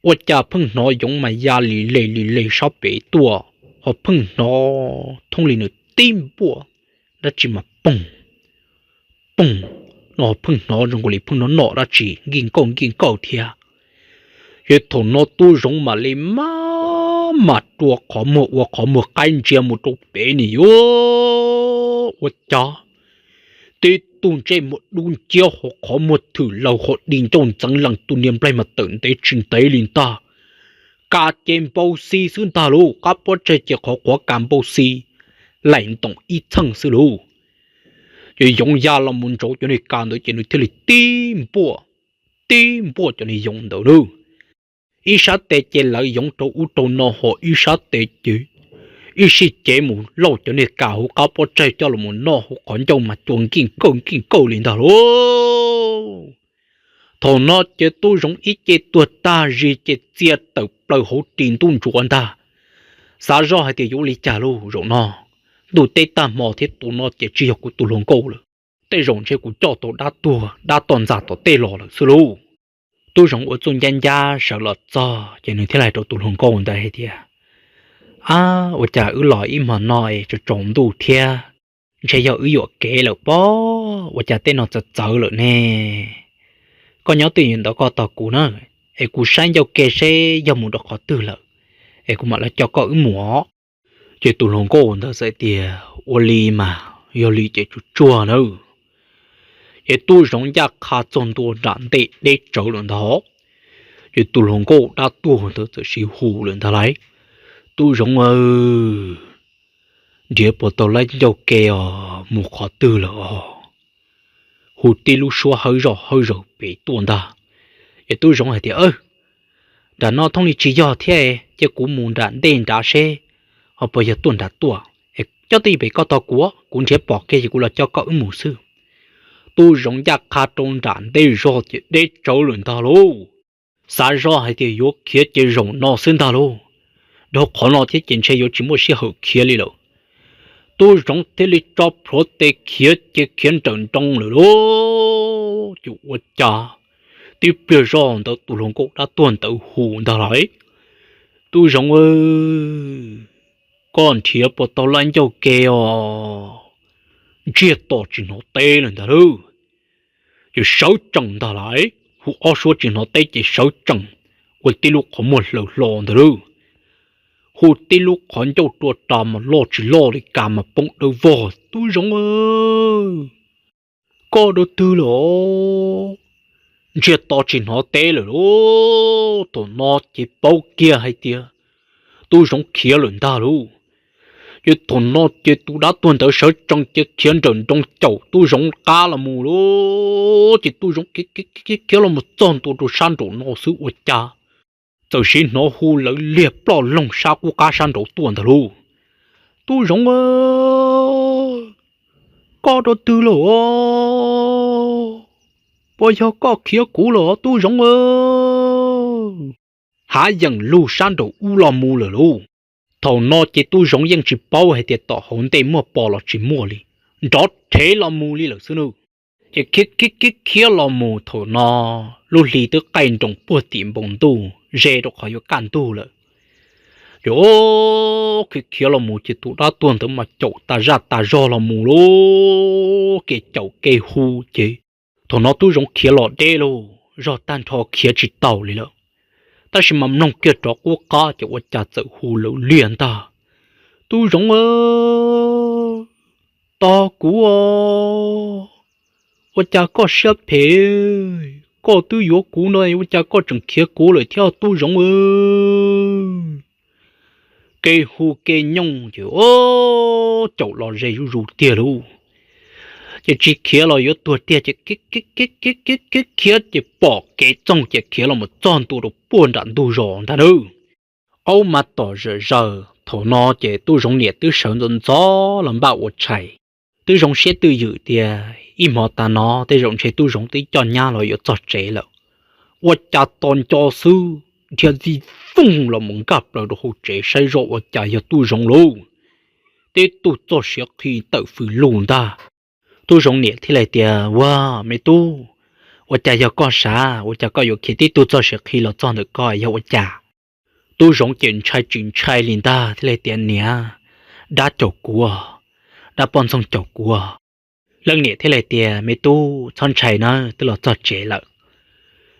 Ua cas pheej hnov yoov mas ya li le li le sab pem tuaj, ho pheej hnov thooj li nws tib npuaj dab tsi mas poog poog no, pheej hnov zoo li pheej noj noj dab tsi nkij nkauj nkij nkauj thiab. Ces thaum no tub zoov mam li maj mam rua qhov muag ua qhov muag qaib ntsia mus rau pem ni yuav, ua cas tib tug ntsej muag dub nciab ho qhov muag thwm laws ho di ncauj ntxeev lees, tus niag nplaig mas tawm ntev tsis ntev li ntag. Kas ces npau xi xwb ntag lauj, qab pob tsaig ces qhov quav kas npau xi laim ntoos ib txheej xwb lauj. Ces yoov ya los mus ntsaum cov niag kas ntawd ces nws thiaj li tib npuaj, tib npuaj cov niag yoov ntawd lauj. Ib sab tes ces lawv yoov rau ub rau no ho ib sab tes ces ib sij cev mus lauj cov niag kas hauv qab pob tsaig coj los noj hauv qhov ncauj mas cua nkij nkawj nkij nkawj li ntag lauj. Thaum no ces tub zoov ib ce tuag tag zis ces txia tawm plaws hauv ris ntuj ntsuav ntag. Xav zoj hais tias yuav ua li cas lauj, zaum no ntuj teb tag hmo thiab, tus no ces tsis yog kuv tus hluas nkauj lawm. Tej zaum ntshe kuv coj tau dab tuag dab toj ntxas tom tej los lawm xwb lauj. Tub zoov ua txuj ncab ncab sawv los txog ces nws thiaj li hais rau tus hluas nkauj ntawd hais tias, ab, ua cas wb los ib hmo no es tsaus tsaus ntuj thiab, ntshe yog wb yuam kev lawm pob, ua cas tej no txawv txawv lawm ne? Koj nyob twj ywm ntawd koj tos kuv na, es kuv saib ncauj ke seb yog mus rau qhov twg lawm, es kuv mam li coj koj wb mus os. Ces tus hluas nkauj ntawd txawm tias, ua li mas yog li ces tsuag tsuag nawb. Ces tub zoov ncaj qha txog ntua nram ntej deb tsawv lawm ntag. Ces tus hluas nkauj dab tuag ntawd txawm sib hu lawm ntag lauj, tub zoov aw, nrhiav puas tau lab ncauj ke os, mus qhov twg lawm os? Hu tib lub suab hawb zoj hawb zaws pem tuaj ntag. Es tub zoov hais tias, nram no thooj li tsis yog thiab, cia kuv mus nram ntej nrad seb ho puas yog tuaj nrad tuaj. Es coj twj ywm pem koj tos kuv, kuv nrhiav pom kiag ces kuv los coj koj wb mus xwb. Tub zoov ncaj qha rau nram ntej zog ces deb tsawv lawm ntag lauj. Xav zoj hais tias yuav khiav ces zaum no xwb ntag lauj, dhau qhov no thiab ces ntshe yuav tsis muaj sij hawm khiav li lawm. Tub zoov thiaj li tso plhuav tes khiav ces khiav nrawm nroos lawm lauj. Ces ua cas tib pliag zog ntawd tus hluas nkauj dab tuag ntawd hu ntag lauj, tub zoov aw, koj nrhiav puas tau lab ncauj ke os? Ntsiag to tsis hnov teb lawm ntag lauj. Ces sawv tsees ntag lauj, hu ob suab tsis hnov teb ces sawv tsees, ua tib lub qhov muag hlaws hlo ntag lauj. Hu tib lub qhov ncauj rua ras mas loj tsis loj li, kas mas poob dawb vog, tub zoov aw, koj dua twg lawm os? Ntsiag to tsis hnov teb lawm lauj. Thaum no ces paub kiag hais tias tub zoov khiav lawm ntag lauj. Ces thaum no ces tus dab tuag ntawd sawv tsees ces khiav nrawm nroos caum tub zoov qab los mus lauj. Ces tub zoov khiav los mus txog ntua rau sab nraum no xwb ua cas txawm sim hnov hu lawv liag ploj loog sab qub qab sab nraud tuaj ntag lauj. Tub zoov aw, koj dua twg lawm os? Puas yog koj khiav kuv lawm os tub zoov aw? Hav yeem lug sab nraum ub los mus lawm lauj. Thaum no ces tub zoov yeej tsis paub hais tias tom hauv ntej muaj pos los tsis muaj li, nrov rhev los mus li lawm xwb nawb. Ces khiav khiav khiav khiav los mus thaum no lub hli twb qaij nroos puag tim npoo ntuj ze rau qhov yuav kaj ntug lawm. Ces khiav khiav los mus ces tus dab tuag ntawd mas caum tas zaj tas zog los mus lauj, kev caum kev hu ces thaum no tub zoov khiav los deb lauj, zog tag nrho khiav tsis taus li lawm. Tab sis mas mloog kiag rov qub qab ces ua cas txawm hu lawv liag ntag, tub zoov aw, tos kuv os, ua cas koj siab phem, koj twb yuav kuv no ua cas koj tseem khiav kuv lawm thiab tub zoov aw? kev hu kev nyooj ces caum los ze zuj zus tiag lauj. Ces tsis khiav los yuav tuag tiag ces khiav khiav khiav ces pom kev txoog ces khiav los mus txog ntua rau puag nram ntug zos ntag nawb. Aub mas tom zawm zaws thaum no ces Tub Zoov niam twb sawv ntxov ntxov los npaj ua tshais. Twb zoo siab twj ywm tias ib hmo tas no tej zaum ntshe Tub Zoov twb coj nyab los yuav txog tsev lawm. Ua cas tos nco xwb dhia ntxi fooj los mus nkag plaws rau hauv tsev saib zoj ua cas yog Tub Zoov lauj. Tib tug txoj siav qhi tawm fws lug ntag. Tub Zoov niam thiaj li tias, Ua, me tub, ua cas yog koj sav? Ua cas koj yuav khiav tib tug txoj siav qhi los txog ntawm koj yog ua cas? Tub Zoov ces ntshai tsis ntshai li ntag thiaj li tias, Niam, dab caum kuv, dab poj ntxoog caum kuv. Leej niam thiaj li tias, Me tub, txhob ntshai na, twb los txog tsev lawm.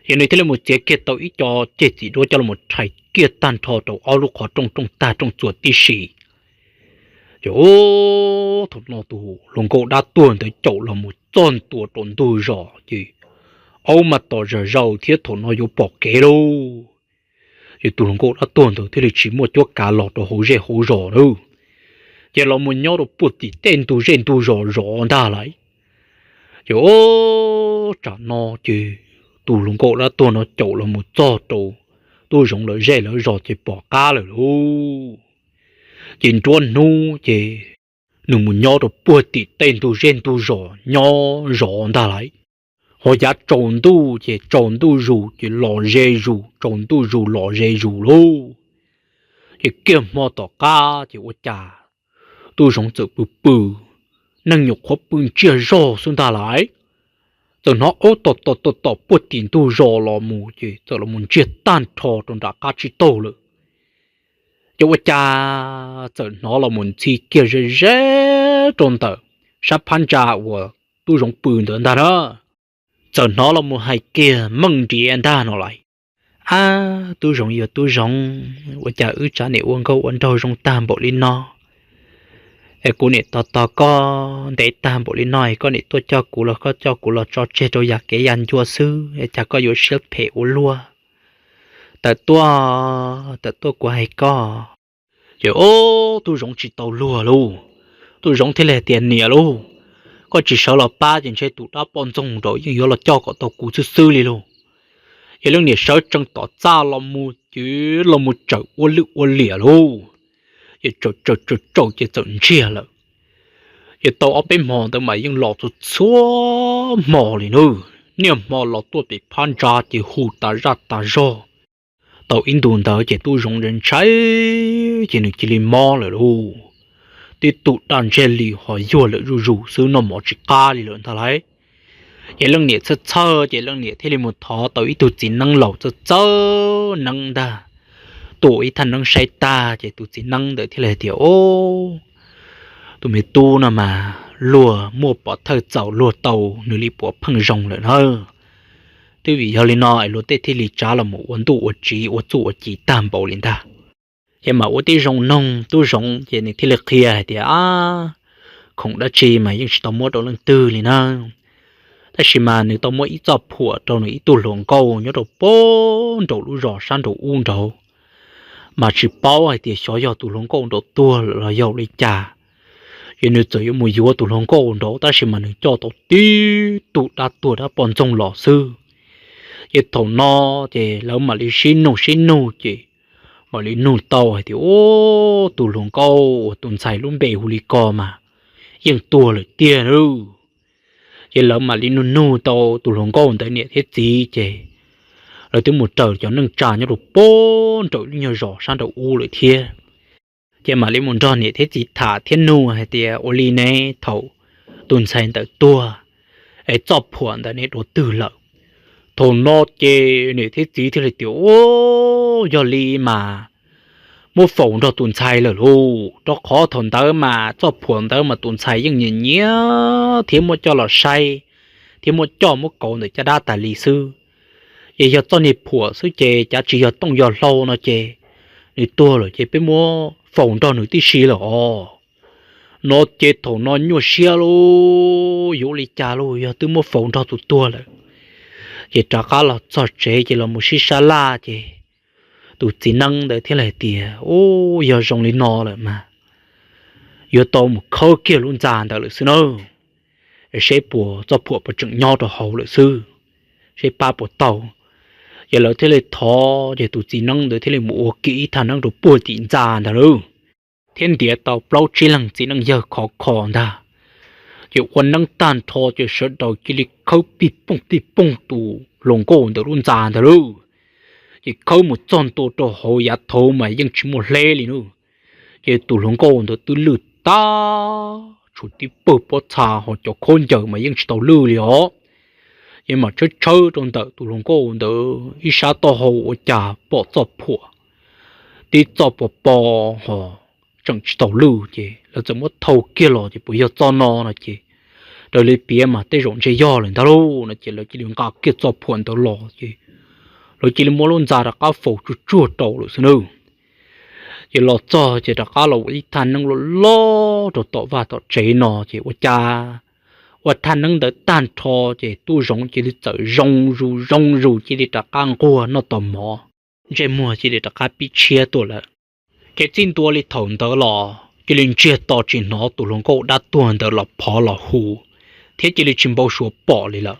Yog nws thiaj li mus txiav kiag tau ib co ceg txiv duab coj los rhais kiag tag nrho rau ob lub qhov rooj rooj tag rooj txuas tib si. Ces thaum no tus hluas nkauj dab tuag ntawd caum los mus txog ntua rau ntug zos ces aub mas tom zawm zaws thiab thaum no yuav pom kev lauj. Ces tus hluas nkauj dab tuag ntawd thiaj li tsis muaj cuab kav los rau hauv zej hauv zos lawm, ces los mus nyob rau puag tim tej ntug zej ntug zos zov ntag lauj. Ces tsam no ces tus hluas nkauj dab tuag no caum los mus txog rau Tub Zoov lawv zej lawv zos ces pom qab lawm lauj. Ces nruab hnub ces nws mus nyob rau puag tim tej ntug zej ntug zos nyob zov ntag lauj. Ho yav tsaus ntuj ces tsaus ntuj zus ces los ze zus, tsaus ntuj zus los ze zus lauj. Ces kiag hmo tom qab ces ua cas Tub Zoov txawm pw pw, neeg nyuam qhuav pw ntsiag zog xwb ntag lauj, txawm hnov aub tom tom tom tom puag tim ntug zos los mus ces txawm los mus ntsiag tag nrho rau nram qab tsib taug lawm. Ces ua cas txawm hnov los mus ntxhi kiag ze ze rau ntawm sab phab ntsa uas Tub Zoov pw ntawd ntag na. Txawm hnov los mus hais kiag meej nriav ntag no lauj, Ab, Tub Zoov yuav Tub Zoov, ua cas wb tsav niam ua nkauj ua nraug zoo tag npaum li no? Es kuv niam tos tos koj ntev tag npaum li no es koj niam tuaj coj kuv los koj coj kuv los tso tseg rau yam kev yam ncua xwb es cas koj yuav siab phem ua luaj? Tawm tuaj, tawm tuaj kuv hais koj. Ces ob Tub Zoov tsis tau luag lauj. Tub Zoov thiaj li tias, Niam lauj, koj tsis sawv los pab ces ntshe tus dab poj ntxoog nraud yeej yuav los coj kom tau kuv xwb xwb li lauj. Ces leej niam sawv tsees tom txaj los mus ces los mus tsawm ua lwj ua liam lauj. Ces tsawm tsawm tsawm tsawm ces txawm ntsiag lawm. Ces tau ob peb hmo ntawd mas yeej los txhua txhua hmo li na. Niaj hmo los tuaj pem phab ntsa ces hu tas zaj tas zog. Tau ib ntus ntawd ces Tub Zoov ntshai ntshai ces nws cia li mob lawm lauj. Tib tug daj ntseg li ho yuag lawm zuj zus xwb, noj mov tsis qab li lawm ntag lauj. Ces leej niam txhawj txhawj ces leej niam thiaj li mus thov tau ib tug txiv neeb laus txawj txawj neeb ntag, tuam ib thaj neeb saib tag ces tus txiv neeb ntawd thiaj li hais tias, Ob, tus me tub no mas luag muaj pov thawj txaus luag tau nws li puav pheej zoo lawm na. Twb vim yog li no es luag tej thiaj li tsav los mus ua ntuj ua tsiv ua txuj ua ci tag npaum li ntag. Ces mam ua tib zoo noog Tub Zoov ces nws thiaj li qhia hais tias, Ab, khoom dab tsi mas yeej tsis tau muab rau leej twg li na. Tab sis mas nws tau muab ib txoj phuam rau nws ib tug hluas nkauj nyob rau puag nraum lub zos sab nraum ub nraud, mas tsis paub hais tias xyov yog tus hluas nkauj nraud tuag lawm los yog li cas. Ces nws txawm yuav mus yuav tus hluas nkauj nraud tab sis mas nws coj tau tib tug dab tuag dab poj ntxoog los xwb. Ces thaum no ces lawv mam li sib nug sib nug ces mam li nug tau hais tias, Ub, tus hluas nkauj uas tus ntxhais lub npe hu li ko mas yeej tuag lawm tiag lauj. Ces lawv mam li nug nug tau tus hluas nkauj ntawd niam thiab txiv ces lawv twb mus raws cov neej tsa nyob rau puag nraum lub nyuag zos sab nraum ub lawm thiab. Ces mam li mus nrog niam thiab txiv tham thiab nug hais tias, Ua li ne, thaum tus ntxhais ntawd tuag es txoj phuam ntawd ne dua twg lawm? Thaum no ces niam thiab txiv thiaj li tias, Ub, yog li mas muab faus nrog tus ntxhais lawm lauj, rau qhov thaum ntawd mas txoj phuam ntawd mas tus ntxhais yeej nyiam nyiam thiab muab coj los saib thiab muab coj muab kauv ntawm caj dab tas li xwb. Ces yog txoj niag phuam xwb ces cav tsis yog tooj yog hlau no ces nws tuag lawm ces peb muab faus nrog nws tib si lawm os. No ces thaum no nyuaj siab lauj, yuav ua li cas lauj, yog twb muab faus nrog tus tuag lawm. Ces rov qab los txog tsev ces los mus sib sab laj ces tus txiv neeb ntawd thiaj li hais tias, Ub, yog zoo li no lawm mas yuav tau mus khawb kiag lub ntxa ntawd lawm xwb nawb, seb puas txoj phuam puas tseem nyob rau hauv lawm xwb, seb pab puas tau. Ces lawv thiaj li thov, ces tus txiv neeb ntawd thiaj li mus ua kiag ib thaj neeb rau puag tim ntxa ntawd lawm, thiab ntiav tau plaub tsib leeg txiv neej yawg khov kho ntag. Ces ua neeb tag nrho ces sawv daws cia li khawb pij pooj pij pooj tus hluas nkauj ntawd lub ntxa ntag lawm. Ces khawb mus txog ntua rau hauv yav thaud mas yeej tsis muaj hleb li nawb. Ces tus hluas nkauj ntawd twb lwj tag, tshuav tib pawg pob txha ho cov khaub ncaws mas yeej tsis tau lwj li os. Ces mam tshawb tshawb rau ntawm tus hluas nkauj ntawd ib sab taub hau ua cas pom txoj phuam tib txoj pos pos ho tseem tsis tau lwj. Ces lawv txawm muab thau kiag los ces puas yog txoj no no ces raws li piav mas tej zaum ntshe yog lawm ntag lauj no ces lawv cia li nqa kiag txoj phuam ntawd los ces lawv cia li muab lub ntxa rov qab faus tsuag tsuag rau lawm xwb nawb. Ces los txog ces rov qab los ua ib thaj neeb loj loj rau tom vaj tom tsev no ces ua cas ua thaj neeb ntawd tag nrho ces tub zoov cia li txawm zoo zus zoo zus cia li rov qab nquag noj tos mov, ntsej muag cia li rov qab pib tshiab tuaj lawm. Ces txij ntua li thaum ntawd los cia li ntsiag to tsis hnov tus hluas nkauj dab tuag ntawd los phov los hu thiab cia li tsis npau suav pom li lawm.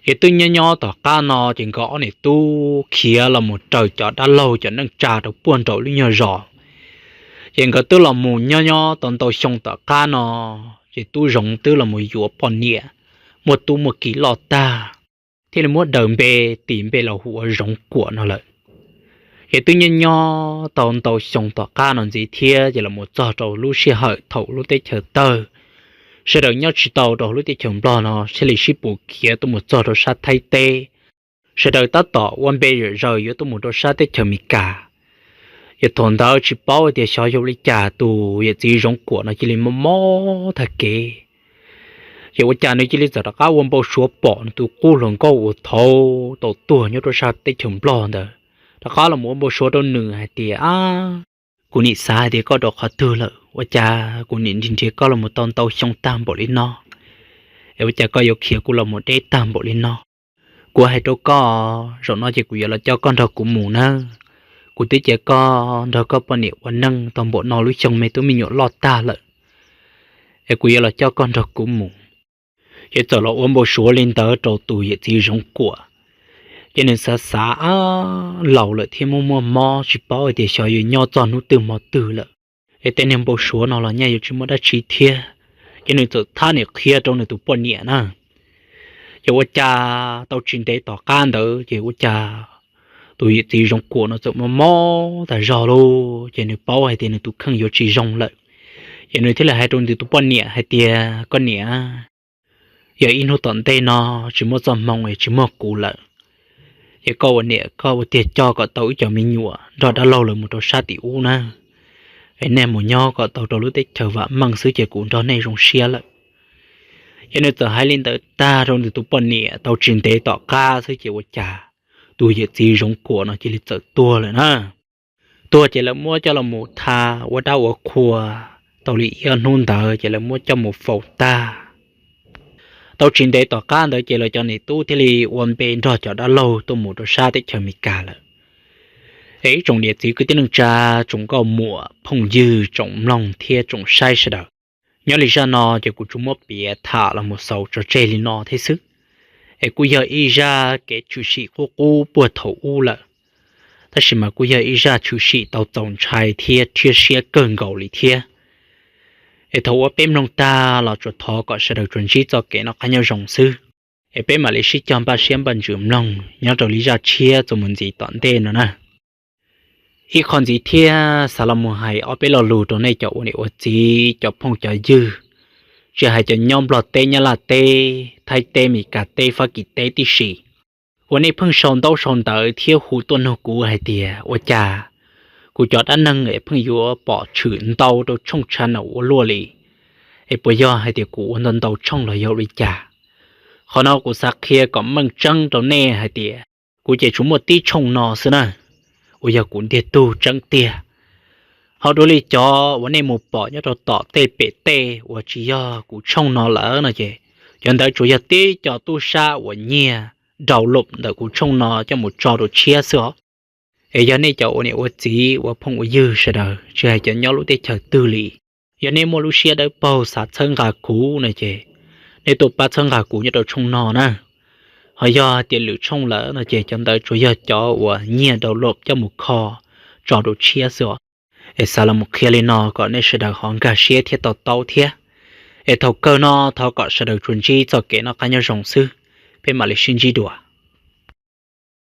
Ces twb nyob nyob tom qab no ces nkawd ob niam tub khiav los mus raws cov dab laug cov neej tsa rau puag nraum lub nyuag zos. Ces nkawd twb los mus nyob nyob tau ntau xyoo tom qab no, ces tub zoov twb los mus yuav poj niam, muaj tub muaj ki loj tag, thiaj li muab daws npe, tis npe los hu ua Zoov Kuam no lawm. Ces twb nyob nyob tau ntau xyoo tom qab no ntxiv thiab ces los mus txog rau lub sij hawm thaum lub teb chaws tawg, sawv daws nyob tsis tau rau lub teb chaws Nplog no thiaj li sib pus khiav tuaj mus txog rau sab Thaib teb. Sawv daws tab tom ua npe zom zaws yuav tuaj mus rau sab teb chaws Amelikas. Ces thaum ntawd tsis paub tias xyov yog li cas tus yawm txiv Zoov Kuam no cia li mob mob tag kev. Ces ua cas nws cia li txawm rov qab ua npau suav pom nws tus qub hluas nkauj uas thaud tau tuag nyob rau sab teb chaws Nplog ntawd, rov qab los ua npau suav rau nws hais tias, Ab, kuv nim xav hais tias koj rau qhov twg lawm, ua cas kuv nim nrhiav nrhiav koj los mus tau ntau xyoo tag npaum li no, es ua cas koj yuav khiav kuv los mus deb tag npaum li no? Kuv hais rau koj, zaum no ces kuv yuav los coj koj nrog kuv mus nawb. Kuv twb cia koj nrog koj poj niam ua neej tau npaum no lub xyoo me tub me nyuam loj tag lawm, es kuv yuav los coj koj nrog kuv mus. Ces txawm los ua npau suav li ntawd rau tus yawm txiv Zoov Kuam. Ces nws xav xav, Ab, laus lawm thiab muaj muaj mob tsis paub hais tias xyov yuav nyob txog hnub twg hmo twg lawm, es tej niag npau suav no los nyaj yuav tsis muaj dab tsi thiab. Ces nws txawm thab niam qhia rau nws tus poj niam na. Ces ua cas tau tsis ntev tom qab ntawd ces ua cas tus yawm txiv Zoov Kuam no txawm mob mob tas zog lauj, ces nws paub hais tias nws tus kheej yuav tsis zoo lawm. Ces nws thiaj li hais rau nws tus poj niam hais tias, Koj niam, yog ib hnub tom ntej no tsis muaj txoj hmoo es tsis muaj kuv lawm, ces koj ua niam koj ua tiag coj kom tau ib co me nyuam nrog dab laug lawv mus rau sab tim ub na, es nej mus nyob kom tau rau lub teb chaws vam meej xwb ces kuv nrog nej zoo siab lawm. Ces nws txawm hais li ntawd tag rau nws tus poj niam tau tsis ntev tom qab xwb ces ua cas tus yawm txiv Zoov Kuam no cia li txawm tuag lawm na. Tuag ces lawv muab coj los mus tha ua dab ua qhua, tau li ib ob hnub ntawd ces lawv muab coj mus faus tag. Tau tsis ntev tom qab ntawd ces lawv cov niam tub thiaj li ua npe nrog cov dab laug tuaj mus rau sab teb chaws Amelikas lawm. Es ib tsoom niam txiv kwv tij neej tsa, tsoom nkauj muam phooj ywg, tsoom mloog thiab tsoom saib sawv daws, nyob li zaj no ces kuv tsuas muab piav tham los mus xaus tso tseg li no thiab xwb. Es kuj yog ib zaj kev tshwm sim qub qub puag thaum ub lawm, tab sis mas kuj yog ib zaj tshwm sim tau txaus ntshai thiab rhiab siab kawg nkaus li thiab. Es thaum uas peb mloog tag los tsuas thov kom sawv daws tsuas ntsib txoj kev noj qab nyob zoo xwb. Es peb mam li sib cog npaj siab npaj ntsws mloog nyob rau li zaj tshiab txuas mus ntxiv tom ntej no na. Ib qho ntxiv thiab xav los mus hais ob peb lo lus rau nej cov ua niam ua txiv, cov phooj cov ywg, tsis hais cov nyob Nplog teb, Nyab Laj teb, Thaib teb, Meskas teb, Fab Kis teb tib si, uas nej pheej sau ntaub sau ntawv thiab hu tuaj nug kuv hais tias ua cas kuv cov dab neeg es pheej yuav pom tshwm ntau rau tshooj channel ua luaj li, es puas yog hais tias kuv ua ntau ntau tshooj los yog li cas? Qhov no kuv xav qhia kom meej tseeb rau nej hais tias kuv ces tsuas muaj tib tshooj no xwb na, uas yog kuv ntiag tug tseeb tiag. Ho dua li cov uas nej mus pom nyob rau tom tej pem tej uas tsis yog kuv tshooj no lawm no ces, cov ntawd tsuas yog tib co tub sab uas nyiag download ntawm kuv tshooj no coj mus tso rau tshiab xwb os. Es yog nej cov ua niam ua txiv ua phooj ua ywg sawv daws, tsis hais cov nyob lub teb chaws twg li, yog nej muaj lub siab dawb paug xav txhawb nqa kuv no ces nej tuaj pab txhawb nqa kuv nyob rau tshooj no na. Ho yog tias lwm tshooj lawm no ces cov ntawd tsuas yog cov uas nyiag download coj mus kho tso rau tshiab xwb os. Es xav los qhia li no kom nej sawv daws ho nkag siab thiab to taub thiab. Es thaum kawg no thov kom sawv daws tsuas ntsib txoj kev noj qab nyob zoo xwb, peb mam li sib ntsib dua.